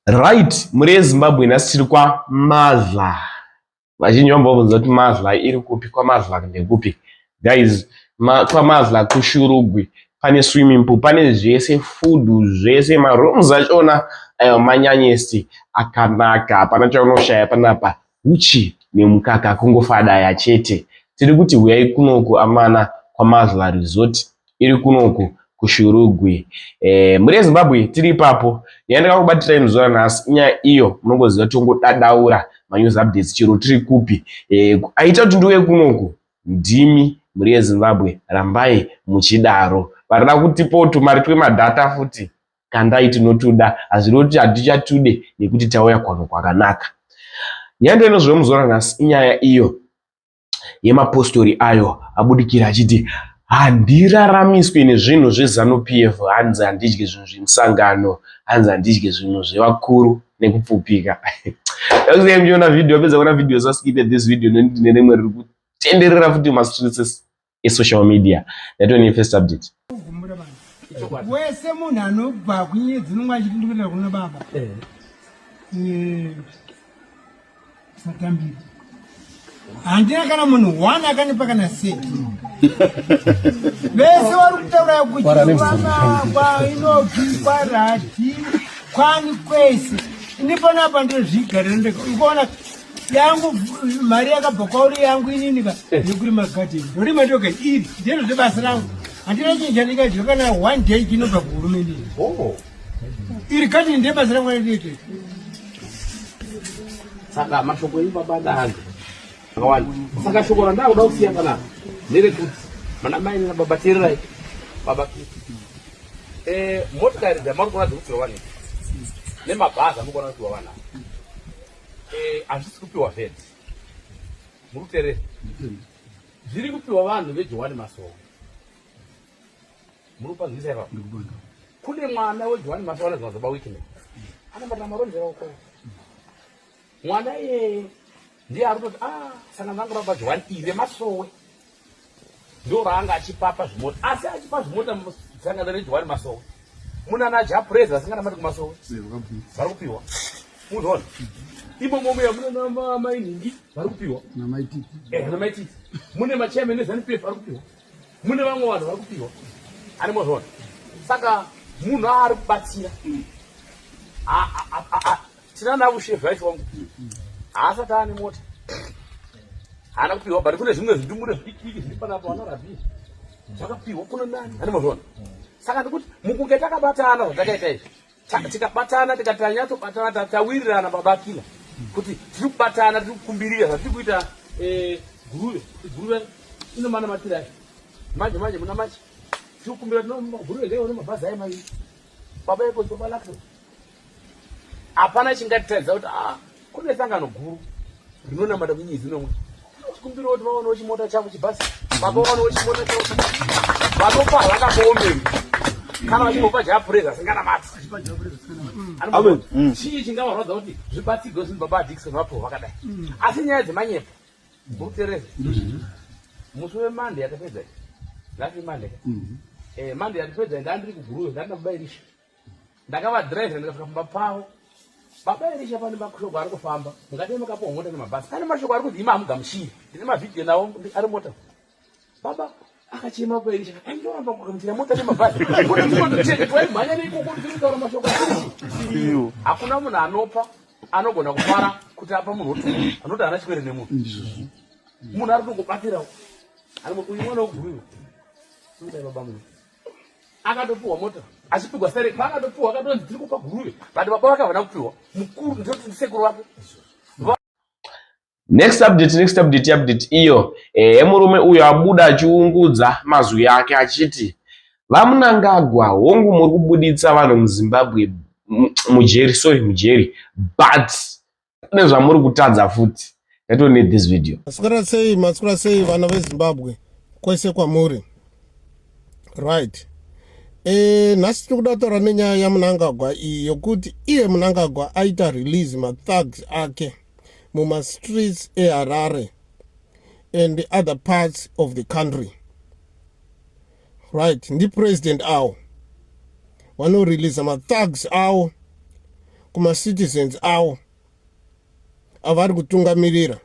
Right, mhuri yeZimbabwe nhasi tiri kwaMadla. Vazhinji vambobvunza kuti Madla iri kupi, kwaMadla ndekupi. Guys, kwaMadla kuShurugwi pane swimming pool, pane zvese, food zvese, marooms achona ayo manyanyesti akanaka, hapana chaunoshaya panapa. Huchi nemukaka kungofadaya chete. Tiri kuti huyai kunoku amana kwaMadla Resort iri kunoku kuShurugwi. E, mhuri yeZimbabwe tiri ipapo. Nyaya ndakakubatirai muzuva ranhasi inyaya iyo munongoziva tongodadaura manews updates chero tiri kupi. E, aita kuti ndiuye kunoku ndimi mhuri yeZimbabwe, rambai muchidaro. Varida kutipawo tumari twemadhata futi kandai tinotuda, hazvirevi kuti hatichatude nekuti tauya kwano kwakanaka. Nyaya ndainozwa muzuva ranhasi inyaya iyo yemapostori ayo abudikira achiti handiraramiswe nezvinhu zveZanu PF, hanzi handidye zvinhu zvemusangano, hanzi handidye zvinhu zvevakuru nekupfupika. Ndakusiya muchiona video, apedza kuona video saskipe this video nekuti ndine rimwe riri kutenderera futi mumastreets esocial media. Ndatone first update. Wese munhu anobva kunyedzi unonga achiti ndikuenda kuna baba eh. Eh, satambira handina kana munhu one akanipa kana seti vese vari kutaura kuchivana kwainoki kwarati kwani kwese ini panapa ndozvigarira ndega ukaona yangu mari yakabva kwauri yangu inini ka eh. yekurima gadheni ndorima ndoga iri ndiro zvebasa rangu handina chinhu chandingadya kana one day chinobva kuhurumende oh. Iri gadheni ndebasa rangu randinoita. Saka mashoko enyu baba ndaanzwa akawanda. Saka shoko randakuda kusiya panapa nderekuti mana mai nana baba teererai baba eh, motikari dzamuri kuona dzekupiwa vanhu nemabhazi amuri kuona kupiwa vanhu eh, hazvisi kupiwa vhedzi muri kuteerera zviri kupiwa vanhu vejohani masowe muri kupanzwisa ipapo kune mwana wejohani masowe anonzi mazoba wikne anobatana marondera uko mwana iyeye ndiye ari kutoti ah sangano rangu rabva johani iri remasowe ndo raanga achipapa zvimota asi achipa zvimota sangano rejohani masowe muna ana japrez vasinganamati kumasowe vari kupiwa munoona imomo muya muna namai nhingi vari kupiwa namaititi mune machairman eZanu PF vari kupiwa mune vamwe vanhu vari kupiwa ani mozviona saka munhu aari kubatsira tina navushe vice wangu haasati aane mota haana kupiwa but kune zvimwe zvindumure zvidikidiki zviri panapa vana rabhi zvakapiwa kuno nani ani mozviona saka ndikuti mukunge takabatana zvatakaita izvi tikabatana tikati tanyatsobatana tawirirana baba kila kuti tiri kubatana tiri kukumbirira zvatiri kuita eh, guruve guruve inomana matirai manje manje muna machi tiri kukumbira guruve ngaione mabhazi ayo maviri baba eko baba lakso hapana chingatitaridza kuti ah, kune sangano guru rinonamata kunyenyedzi nomwe tinochikumbira kuti vaonewo chimota chavo chibhasi baba vaonewo chimota chavo vanopa havakakuomberi kana vachimbopa japureza asinganamati mm. chii chingavarwadza kuti zvibatsigwe zvinhu baba adikson vapiwa vakadai mm. asi nyaya dzemanyepo mutereze mm-hmm. musi wemande yatapedza nhasi imande ka mm-hmm. eh, mande yatapedza ndandiri kuguruve ndandina baba erisha ndakavadhiraivhira ndikasvika pamba pavo baba erisha pane mashoko ari kufamba mungadai makapiwa mota nemabhasi pane mashoko ari kunzi ima hamugamuchiri ndine mavhidhiyo nawo ari mota baba akachema baba erisha aindoramba kugamuchira mota nemabhasi waimhanya neikoko ndiri kutaura mashoko asirichi hakuna munhu anopa anogona kufara kuti apa munhu otuka anoti haana chikwere nemunhu munhu ari kutongobatsirawo uyu mwana wokuguriwa baba munhu akatopiwa mota achipigwa sere paakatopiwa akatonzi tiri kupa guruve but baba vake havana kupiwa mukuru ndoti ndisekuru vake. Next update, next update, update iyo eh, murume uyo abuda achiungudza mazwi ake achiti VaMnangagwa hongu muri kubuditsa vanhu muZimbabwe mujeri, sorry mujeri, but pane zvamuri kutadza futi. I don't need this video. Maswera sei, maswera sei vana veZimbabwe kwese kwamuri. Right. E, nhasi tiri kuda kutaura nenyaya yaMnangagwa iyi yokuti iye Mnangagwa aita release mathugs ake mumastreets eHarare and other parts of the country. Right, ndipresident awo vanoreleasa mathugs awo. kumacitizens avo avari kutungamirira.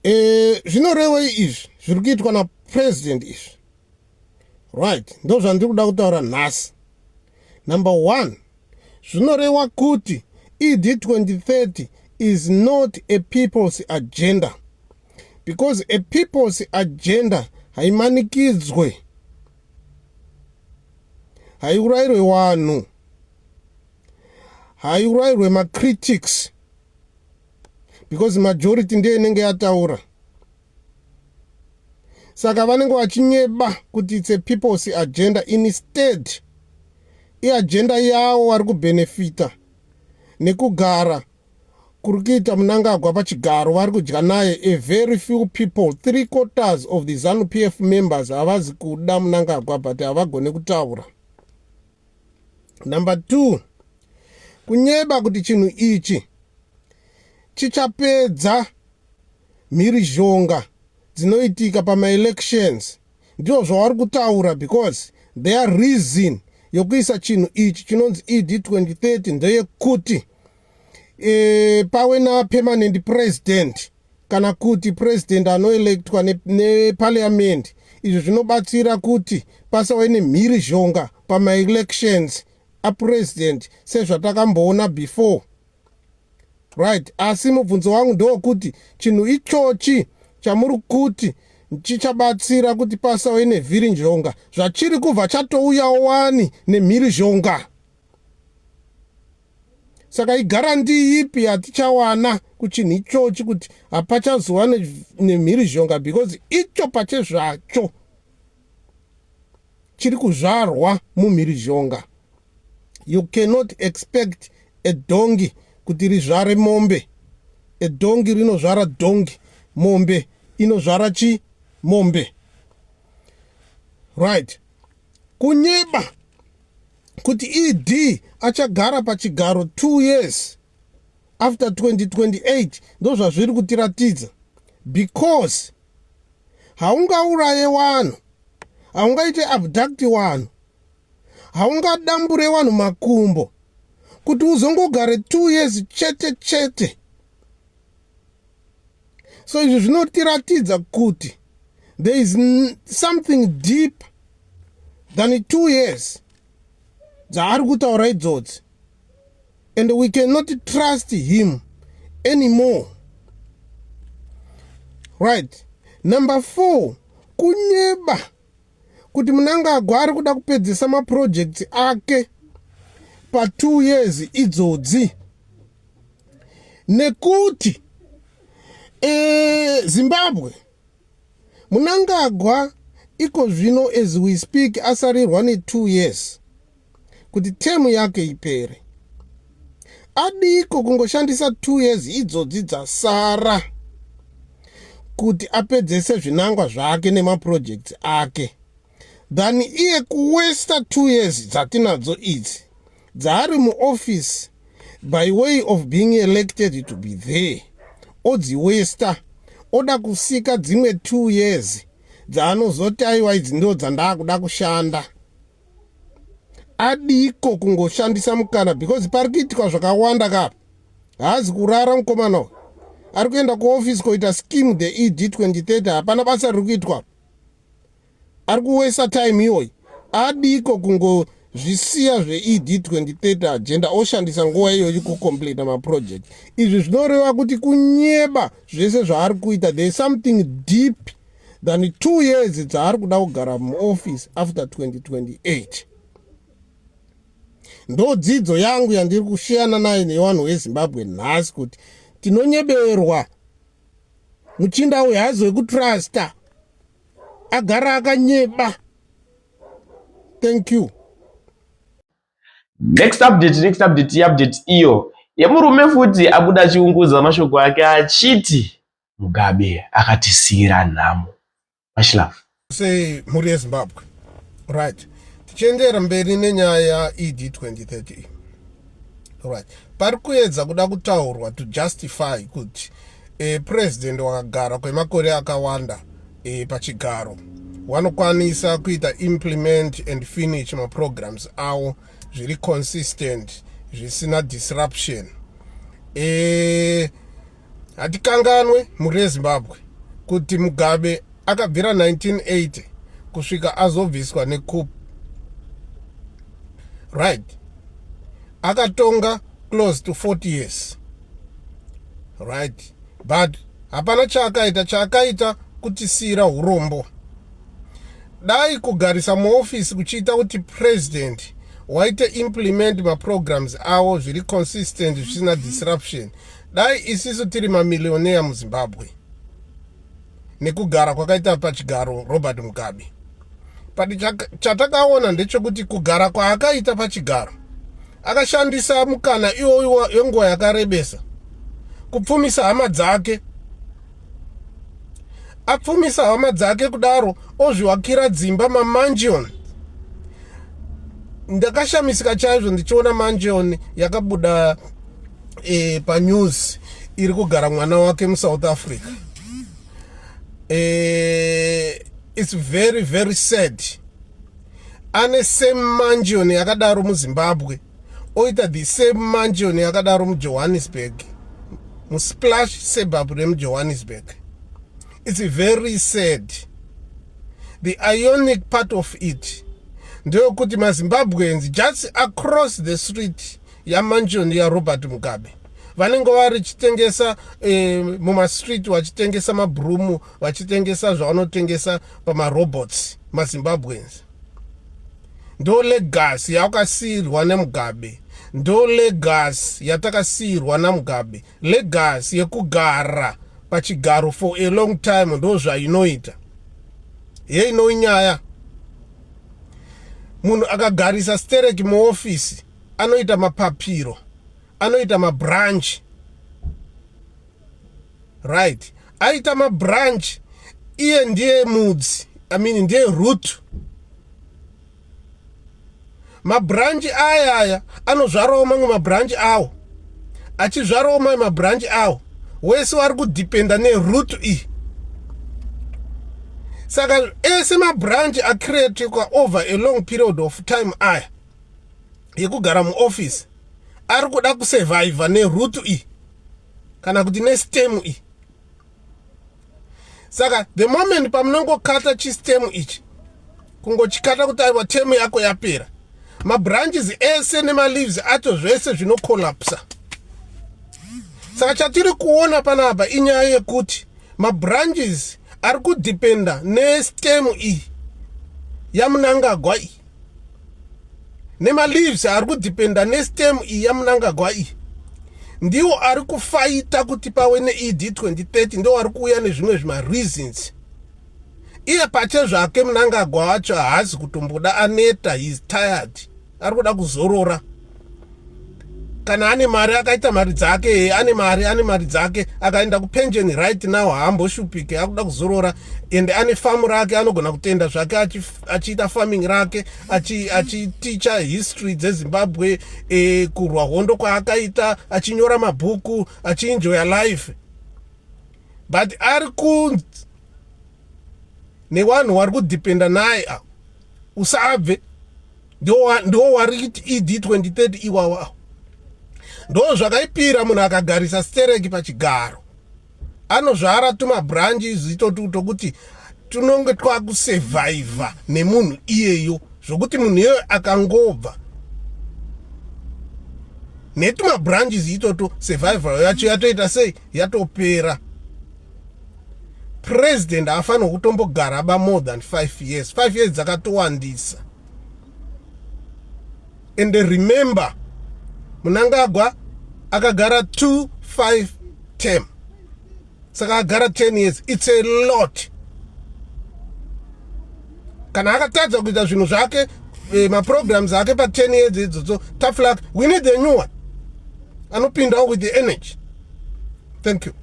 E, zvinorevei izvi zviri kuitwa napresident izvi? Right, ndo zvandiri kuda kutaura nhasi. Number one, zvinoreva kuti ED 2030 is not a people's agenda, because a people's agenda haimanikidzwe, haiurayirwe vanhu, haiurayirwe macritics, because majority ndiyo inenge yataura. Saka vanenge vachinyeba kuti it's a people's agenda. Instead iagenda yavo, vari kubhenefita nekugara kuri kuita Munangagwa pachigaro, vari kudya naye. A very few people, three quarters of the ZANU PF members, havazi kuda Munangagwa, but havagone kutaura. Number two, kunyeba kuti chinhu ichi chichapedza mhirizhonga dzinoitika pamaelections. Ndizvo zvavari kutaura, because their reason yokuisa chinhu ichi chinonzi ED 2030 ndeyekuti pave napermanent president, kana kuti president anoelectwa neparliament. Izvo zvinobatsira kuti pasave nemhirizhonga pamaelections apresident, sezvatakamboona before, right? Asi mubvunzo wangu ndewokuti chinhu ichochi chamuri kuti chichabatsira kuti pasave nevhirinzhonga, zvachiri kubva chatouyawo wani nemhirizhonga. Saka iguarantee ipi yatichawana kuchinhu ichochi kuti hapachazova nemhirizhonga? Because icho pachezvacho chiri kuzvarwa mumhirizhonga. You cannot expect a dhongi kuti rizvare mombe. Edhongi rinozvara dhongi, mombe inozvara chi mombe, right? Kunyeba kuti ED achagara pachigaro 2 years after 2028, ndo zvazviri kutiratidza, because haungauraye vanhu, haungaite abduct vanhu, haungadambure vanhu makumbo kuti uzongogare 2 years chete chete. So izvi zvinotiratidza kuti there is something deep than 2 years dzaari kutaura idzodzi, and we cannot trust him anymore, right? Number four, kunyeba kuti Munangagwa ari kuda kupedzisa maprojects ake pa2 years idzodzi, nekuti Zimbabwe, Munangagwa iko zvino, as we speak, asarirwa ne2 years kuti term yake ipere. Adiko kungoshandisa 2 years idzodzi dzasara kuti apedzese zvinangwa zvake nemaprojects ake, than iye kuwasta 2 years dzatinadzo idzi dzaari muoffice by way of being elected to be there, odziwesta, oda kusika dzimwe 2 years dzaanozoti, "Aiwa, idzi ndo dzandaakuda kushanda"? Adiko kungoshandisa mukana? Because pari kuitikwa zvakawanda kapa. Haazi kurara mukomana uyu, ari kuenda kuofisi koita scheme the ED 2030. Hapana basa riri kuitwa, ari kuwesta time iyoyi. Adiko kungozvisiya zveED 2030 agenda, oshandisa nguva iyoyi kucompleta maproject? Izvi zvinoreva kuti kunyeba zvese zvaari kuita. There is something deep than 2 years dzaari kuda kugara muoffice after 2028. Ndo dzidzo yangu yandiri kushiyana nayo nevanhu veZimbabwe nhasi, kuti tinonyeberwa. Muchinda uyu haazi wekutrusta, agara akanyeba. Thank you. Next update, next update, iupdate iyo yemurume futi abuda achiungudza mashoko ake achiti Mugabe akatisiyira nhamo. Mashilafu. Sei mhuri yeZimbabwe? Right, tichiendera mberi nenyaya yaED 2030, right? Pari kuedza kuda kutaurwa to justify kuti president wakagara kwemakore akawanda pachigaro vanokwanisa kuita implement and finish maprograms avo. zviri consistent, zvisina disruption. Hatikanganwe mhuri yeZimbabwe kuti Mugabe akabvira 1980 kusvika azobviswa necoup, right? Akatonga close to 40 years, right? But hapana chaakaita. Chaakaita kutisiyira urombo. Dai kugarisa muofisi kuchiita kuti president waite implement maprograms avo zviri consistent, zvisina disruption, dai isisu tiri mamillionaire muZimbabwe nekugara kwakaita pachigaro Robert Mugabe. But chatakaona ndechekuti kugara kwaakaita pachigaro, akashandisa mukana iwoyo wenguva yakarebesa kupfumisa hama dzake. Apfumisa hama dzake kudaro, ozvivakira dzimba, mamansion. Ndakashamisika chaizvo ndichiona mansion yakabuda panews iri kugara mwana wake muSouth Africa. It's very very sad. Ane same mansion yakadaro muZimbabwe, oita the same mansion yakadaro muJohannesburg, musplash suburb remuJohannesburg. It's very sad. The ironic part of it ndeyekuti maZimbabweans just across the street yamansion yaRobert Mugabe vanenge vari chitengesa mumastreet, vachitengesa mabhurumu, vachitengesa zvavanotengesa pamarobots. MaZimbabweans, ndo legacy yakasiyirwa neMugabe, ndo legacy yatakasiyirwa naMugabe. Legacy yekugara pachigaro for a long time, ndo zvainoita. Yeino nyaya, munhu akagarisa stereki muofisi anoita mapapiro, anoita mabranch, right? Aita mabranch, iye ndiye mudzi, I mean, ndiye root. Mabranch aya aya anozvarawo mamwe mabranch awo, achizvarawo mamwe mabranch awo. Wese wari kudhipenda neroot iyi. Saka ese mabranch acreatekwa over a long period of time aya yekugara muoffice ari kuda kusurvivha neroot iyi kana kuti nestem iyi. Saka the moment pamunongokata chistem ichi, kungochikata kuti aiwa, term yako yapera, mabranches ese nemaleaves acho zvese zvinocollapsa. Saka chatiri kuona panapa inyaya yekuti mabranches ari kudhipenda nestem iyi yaMunangagwa iyi, nemaleaves ari kudhipenda nestem iyi yaMunangagwa iyi, ndiwo ari kufaita kuti pave neED 2030. Ndiwo ari kuuya nezvimwe zvimareasons. Iye pache zvake Munangagwa wacho haazi kutomboda, aneta, he's tired, ari kuda kuzorora. Kana ane mari, akaita mari dzake, ane mari, ane mari dzake, akaenda kupension right now haamboshupike. Akuda kuzorora and ane famu rake, anogona kutenda zvake achiita farming rake, achiticha history dzeZimbabwe, kurwa hondo kwaakaita, achinyora mabhuku, achienjoya life. But ari ku nevanhu vari kudhipenda naye avo, usabve, ndo wari kuti ED 2030 iwawo awo. Ndo zvakaipira munhu akagarisa stereki pachigaro, anozvara tumabranches itotu tokuti tunonge twakusurvivha nemunhu iyeyo, zvokuti munhu iyeyo akangobva netumabranches itoto, survival yacho yatoita sei? Yatopera. President haafanirwa kutombogara ba more than 5 years. 5 years dzakatowandisa. And remember, Munangagwa akagara 2 5 term, saka agara 10 years. It's a lot. Kana akatadza kuita zvinhu zvake, maprograms ake pa10 years idzodzo, tough luck. We need a new one anopindawo with the energy. Thank you.